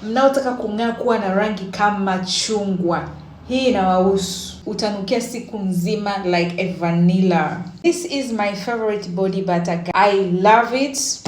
Mnaotaka kung'aa kuwa na rangi kama chungwa, hii inawahusu. Utanukia siku nzima like a vanilla. This is my favorite body butter. I love it.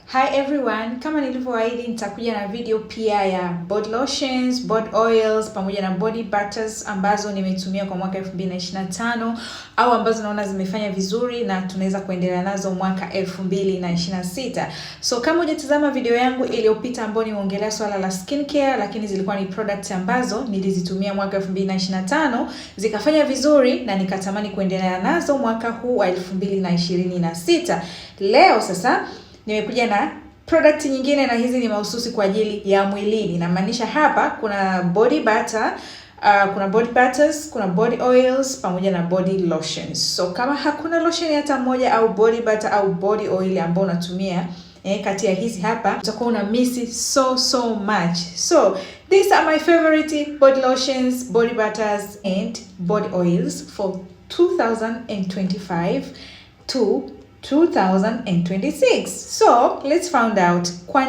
Hi everyone, kama nilivyoahidi nitakuja na video pia ya body lotions, body oils pamoja na body butters ambazo nimetumia kwa mwaka 2025 au ambazo naona zimefanya vizuri na tunaweza kuendelea nazo mwaka 2026. So kama hujatazama video yangu iliyopita ambayo nimeongelea swala la skincare, lakini zilikuwa ni products ambazo nilizitumia mwaka 2025 zikafanya vizuri na nikatamani kuendelea nazo mwaka huu wa 2026. Leo sasa nimekuja na product nyingine na hizi ni mahususi kwa ajili ya mwilini. Namaanisha hapa kuna body butter, kuna body butters, kuna body oils pamoja na body lotions. So kama hakuna lotion hata moja au body butter au body oil ambao unatumia kati ya hizi hapa, utakuwa una miss so much. So these are my favorite body lotions, body butters and body oils for 2025 to 2026. So let's find out kwa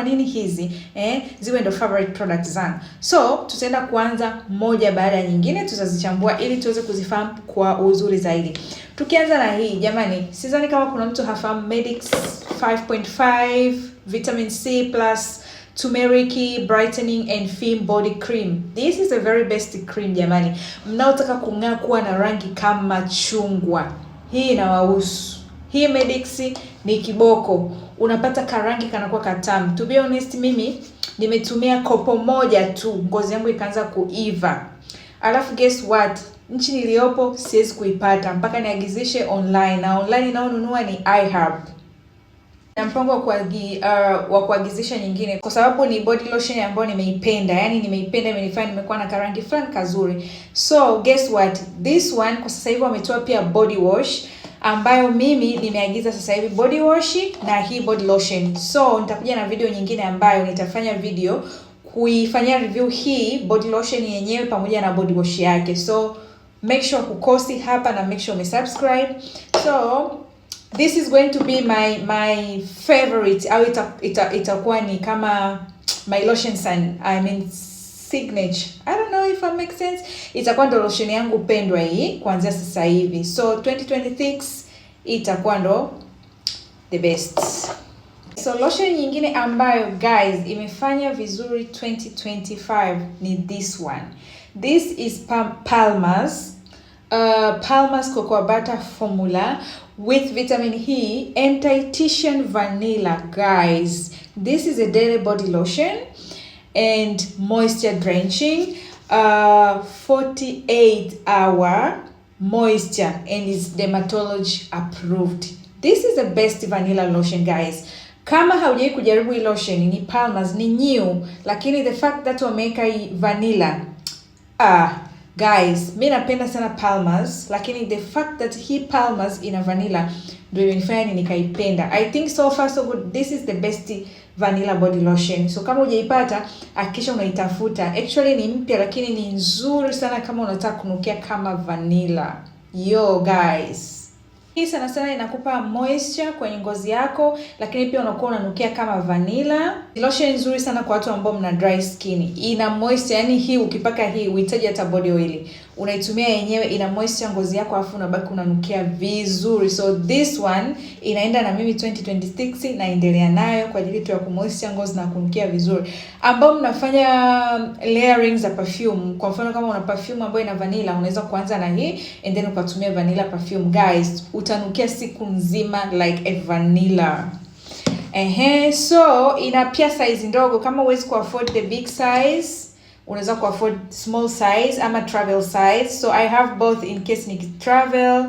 nini hizi ziwe ndo favorite products zangu. So tutaenda kuanza moja baada ya nyingine, tutazichambua ili tuweze kuzifahamu kwa uzuri zaidi. Tukianza na hii jamani, sidhani kama kuna mtu hafahamu Medix 5.5 vitamin C plus turmeric brightening and firm body cream. This is a very best cream jamani. Mnaotaka kung'aa kuwa na rangi kama chungwa, hii inawahusu. Hii Medix ni kiboko, unapata karangi kanakuwa katamu. To be honest, mimi nimetumia kopo moja tu, ngozi yangu ikaanza kuiva. Alafu guess what, nchi niliyopo siwezi kuipata mpaka niagizishe online, na online inaonunua ni iHerb. Na mpango wa kuagizisha nyingine kwa sababu ni body lotion ambayo nimeipenda, yani nimeipenda, imenifanya nimekuwa na karangi fulani kazuri. So guess what, this one kwa sasa hivi wametoa pia body wash ambayo mimi nimeagiza sasa hivi body wash na hii body lotion. So nitakuja na video nyingine ambayo nitafanya video kuifanyia review hii body lotion yenyewe pamoja na body wash yake. So make sure hukosi hapa na make sure umesubscribe. So this is going to be my favorite, au itakuwa ni kama my lotion sign, I mean signature. I don't know if I make sense. Itakuwa ndo lotion yangu pendwa hii kuanzia sasa hivi. So 2026 itakuwa ndo the best. So lotion nyingine ambayo guys imefanya vizuri 2025 ni this one. This is Palmer's. Palmer's Cocoa Butter Formula with vitamin E and Tahitian vanilla. Guys, this is a daily body lotion and moisture drenching, 48 hour moisture, and is dermatology approved. This is the best vanilla lotion guys. Kama haujai kujaribu hii lotion, ni Palmer's, ni new, lakini the fact that wameweka hii vanilla, guys, mi napenda sana Palmer's, lakini the fact that hii Palmer's ina vanilla ndio imenifanya ni nikaipenda. I think so far so good. This is the best vanilla body lotion. So kama hujaipata hakikisha unaitafuta. Actually ni mpya lakini ni nzuri sana kama unataka kunukia kama vanilla. Yo guys. Hii sana sana inakupa moisture kwenye ngozi yako, lakini pia unakuwa unanukia kama vanilla. Lotion nzuri sana kwa watu ambao mna dry skin. Ina moisture, yani hii ukipaka hii uhitaji hata body oil. Unaitumia yenyewe, ina moisture ngozi yako, afu unabaki unanukia vizuri. So this one inaenda na mimi 2026, naendelea nayo kwa ajili tu ya kumoisture ngozi na kunukia vizuri. Ambao mnafanya layering za perfume, kwa mfano kama una perfume ambayo ina vanilla, unaweza kuanza na hii and then ukatumia vanilla perfume. Guys, utanukia siku nzima like a vanilla. Ehe, so ina pia size ndogo. Kama huwezi ku afford the big size, unaweza ku afford small size ama travel size. So I have both in case ni travel.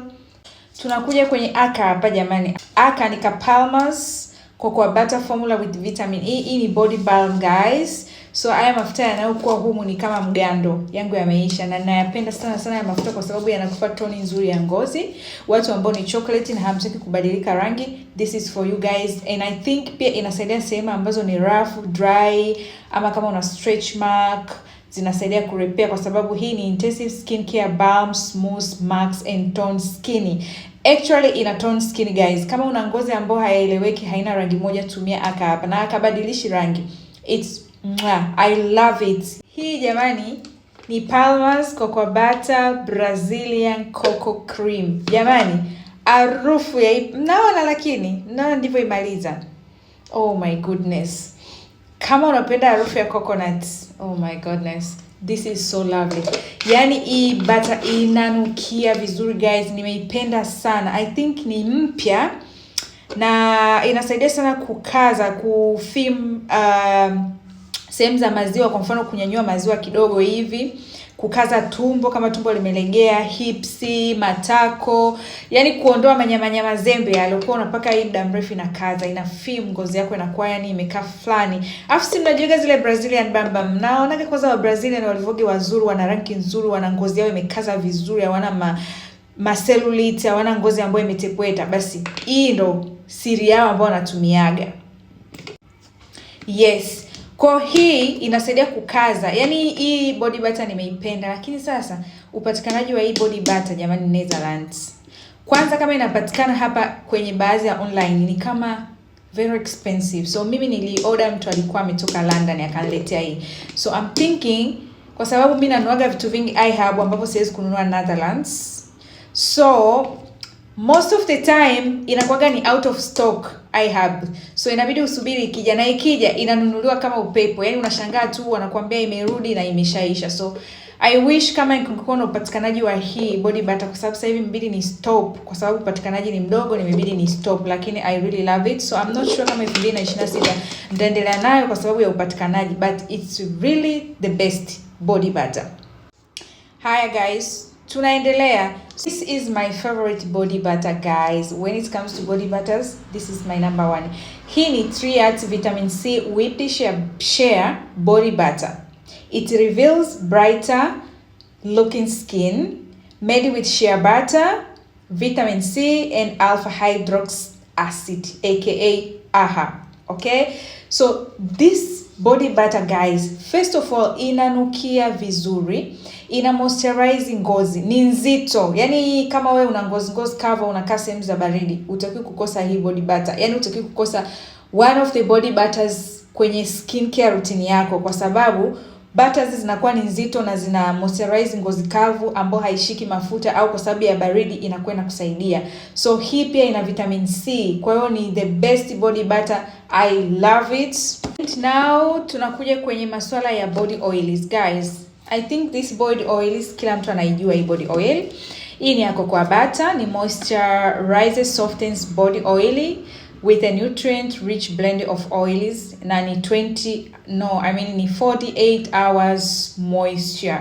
Tunakuja kwenye aka hapa jamani. Aka ni ka Palmer's Cocoa Butter Formula with vitamin E. Hii ni body balm guys. So haya mafuta yanayokuwa humu ni kama mgando, yangu yameisha, na nayapenda sana sana ya mafuta kwa sababu yanakupa toni nzuri ya ngozi. Watu ambao ni chocolate na hamtaki kubadilika rangi, this is for you guys. And I think pia inasaidia sehemu ambazo ni rough, dry, ama kama una stretch mark zinasaidia kurepair kwa sababu hii ni intensive skin care balm, smooth marks and tone skin. Actually ina tone skin, guys. Kama una ngozi ambayo haieleweki, haina rangi moja, tumia aka hapa na akabadilishi rangi. It's mwah, I love it. Hii jamani ni Palmer's Cocoa Butter Brazilian Cocoa Cream. Jamani, harufu ya hii mnaona, lakini mnaona ndivyo imaliza. Oh my goodness. Kama unapenda harufu ya coconut, oh my goodness. This is so lovely. Yaani hii butter inanukia vizuri, guys, nimeipenda sana. I think ni mpya na inasaidia sana kukaza, kufirm sehemu za maziwa, kwa mfano kunyanyua maziwa kidogo hivi, kukaza tumbo kama tumbo limelegea, hips, matako, yani kuondoa manyamanyama zembe yaliokuwa unapaka hii muda mrefu, inakaza, ina firm ngozi yako inakuwa yani imekaa fulani. Alafu si mnajiweka zile Brazilian bam bam. Naonaga kwanza wa Brazilian walivyoge wazuri, wana rangi nzuri, wana ngozi yao imekaza vizuri, hawana ma cellulite, hawana ngozi ambayo imetepweta. Basi hii ndo siri yao ambayo wanatumiaga. Yes. Kwa hii inasaidia kukaza. Yaani hii body butter nimeipenda, lakini sasa upatikanaji wa hii body butter jamani, Netherlands. Kwanza kama inapatikana hapa kwenye baadhi ya online ni kama very expensive. So mimi niliorder, mtu alikuwa ametoka London akaniletea hii. So I'm thinking kwa sababu mimi nanuaga vitu vingi iHerb ambapo siwezi kununua Netherlands. So most of the time inakuwaga ni out of stock iHerb, so inabidi usubiri ikija, na ikija inanunuliwa kama upepo, yaani unashangaa tu wanakuambia imerudi na imeshaisha. So I wish kama kungekuwa na upatikanaji wa hii body butter, kwa sababu sasa hivi imebidi ni stop, kwa sababu upatikanaji ni mdogo, nimebidi ni stop, lakini I really love it. So I'm not sure kama 2026 nitaendelea nayo kwa sababu ya upatikanaji, but it's really the best body butter. Haya guys, tunaendelea. This is my favorite body butter, guys. When it comes to body butters, this is my number one. Hii ni Triat Vitamin C Whipped Shea Body Butter. It reveals brighter looking skin, made with shea butter, vitamin C and alpha hydroxy acid, aka AHA. Okay? So this body butter, guys, first of all inanukia vizuri, ina moisturize ngozi, ni nzito. Yani kama we una ngozi ngozi kavu, unakaa sehemu za baridi, utakiwi kukosa hii body butter. Yani utakiwi kukosa one of the body butters kwenye skincare routine yako, kwa sababu butters zinakuwa ni nzito na zina moisturize ngozi kavu ambayo haishiki mafuta au kwa sababu ya baridi inakuwa inakusaidia. So hii pia ina vitamin C, kwa hiyo ni the best body butter. I love it. And now tunakuja kwenye masuala ya body oils, guys. I think this body oils kila mtu anaijua hii body oil. Hii ni ya cocoa butter, ni moisturizes, softens body oil with a nutrient rich blend of oils na ni 20, no, I mean ni 48 hours moisture.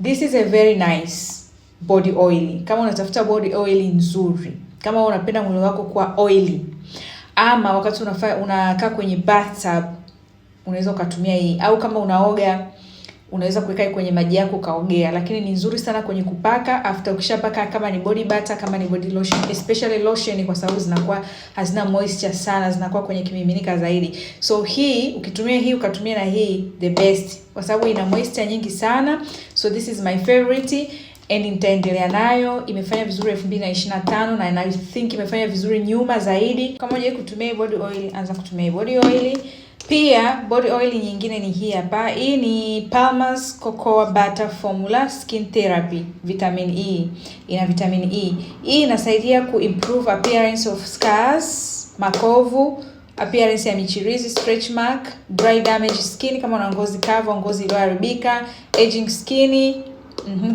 This is a very nice body oil. Kama unatafuta body oil nzuri, kama unapenda mwili wako kuwa oily, ama wakati unakaa kwenye bathtub unaweza ukatumia hii, au kama unaoga unaweza kuweka kwenye maji yako ukaogea, lakini ni nzuri sana kwenye kupaka. After ukishapaka, kama ni body butter, kama ni body lotion, especially lotion, kwa sababu zinakuwa hazina moisture sana, zinakuwa kwenye kimiminika zaidi. So hii ukitumia hii ukatumia na hii, the best, kwa sababu ina moisture nyingi sana. So this is my favorite and nitaendelea nayo. Imefanya vizuri 2025 na I think imefanya vizuri nyuma zaidi. Kama hujawahi kutumia body oil, anza kutumia body oil. Pia body oil nyingine ni hii hapa. Hii ni Palmer's Cocoa Butter Formula Skin Therapy Vitamin E. Ina vitamin E. Hii inasaidia ku improve appearance of scars, makovu, appearance ya michirizi, stretch mark, dry damage skin kama una ngozi kavu, ngozi iliyoharibika, aging skin,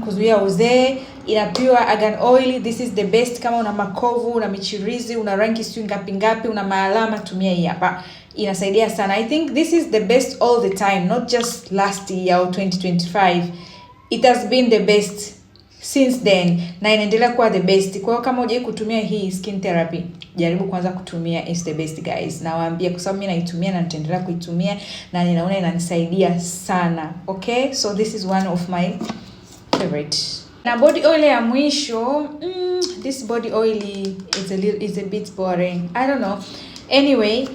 kuzuia uzee. Ina pure argan oil. This is the best kama una makovu, una michirizi, una rangi sijui ngapi ngapi, una maalama, tumia hii hapa. Inasaidia sana. I think this is the best all the time, not just last year or 2025. It has been the best since then na inaendelea kuwa the best. Kwa hiyo kama hujawahi kutumia hii skin therapy, jaribu kwanza kutumia, is the best, guys. Nawaambia kwa sababu mimi naitumia na nitaendelea kuitumia na ninaona inanisaidia sana. Okay, so this is one of my favorite. Na body oil ya mwisho, this body oil is a bit boring. I don't know. Anyway,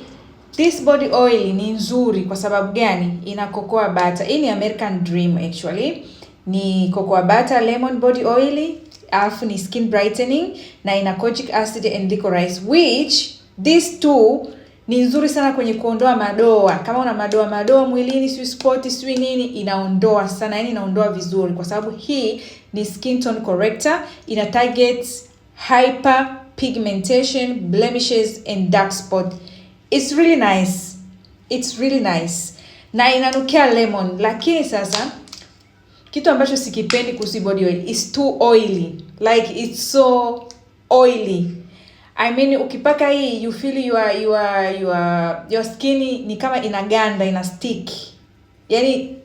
this body oil ni nzuri kwa sababu gani? Ina cocoa butter. Hii ni American Dream actually. Ni cocoa butter lemon body oil, alafu ni skin brightening na ina kojic acid and licorice, which these two ni nzuri sana kwenye kuondoa madoa. Kama una madoa madoa mwilini, sijui spot, sijui nini, inaondoa sana, yani inaondoa vizuri, kwa sababu hii ni skin tone corrector, ina target hyperpigmentation, blemishes and dark spot. It's really nice. It's really nice. Na inanukia lemon, lakini sasa kitu ambacho sikipendi kuhusu body oil is too oily. Like, it's so oily. I mean, ukipaka hii, you feel your skin ni kama inaganda, ina stick. Yani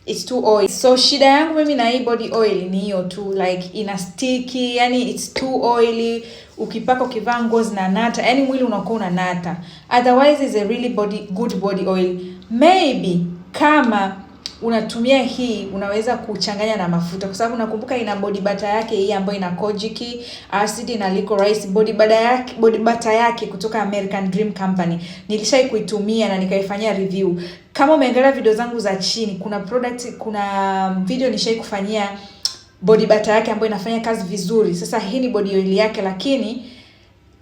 it's too oily. So shida yangu mimi na hii body oil ni hiyo tu, like ina sticky, yani it's too oily. Ukipaka, ukivaa nguo zinanata, yani mwili unakuwa unanata. Otherwise is a really good body oil. Maybe kama unatumia hii unaweza kuchanganya na mafuta, kwa sababu nakumbuka ina body butter yake hii ambayo ina kojic acid na licorice. Body butter yake kutoka American Dream Company nilishai kuitumia na nikaifanyia review. Kama umeangalia video zangu za chini, kuna video nishai kufanyia body butter yake ambayo inafanya kazi vizuri. Sasa hii ni body oil yake, lakini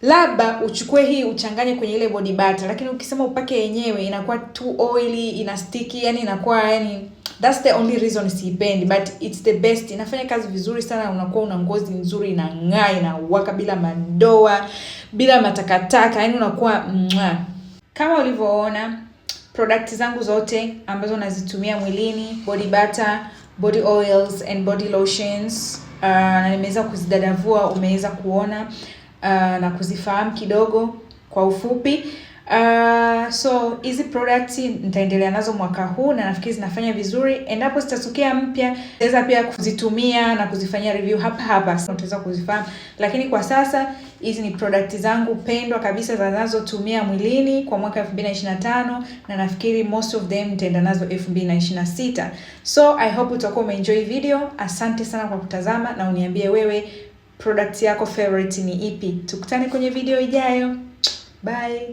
labda uchukue hii uchanganye kwenye ile body butter, lakini ukisema upake yenyewe inakuwa too oily, ina sticky, yani inakuwa, yani that's the only reason siipendi, but it's the best. Inafanya kazi vizuri sana, unakuwa una ngozi nzuri, inang'aa, inawaka bila madoa, bila matakataka, yani unakuwa mwa. Kama ulivyoona, product zangu zote ambazo nazitumia mwilini, body butter, body oils and body lotions, na nimeweza kuzidadavua, umeweza kuona na kuzifahamu kidogo kwa ufupi. So hizi product nitaendelea nazo mwaka huu na nafikiri zinafanya vizuri. Endapo zitatokea mpya, nitaweza pia kuzitumia na kuzifanyia review hapa hapa, utaweza kuzifahamu. Lakini kwa sasa hizi ni product zangu pendwa kabisa zinazotumia mwilini kwa mwaka 2025 na nafikiri most of them nitaenda nazo 2026. So I hope utakuwa umeenjoy video. Asante sana kwa kutazama na uniambie wewe product yako favorite ni ipi. Tukutane kwenye video ijayo. Bye.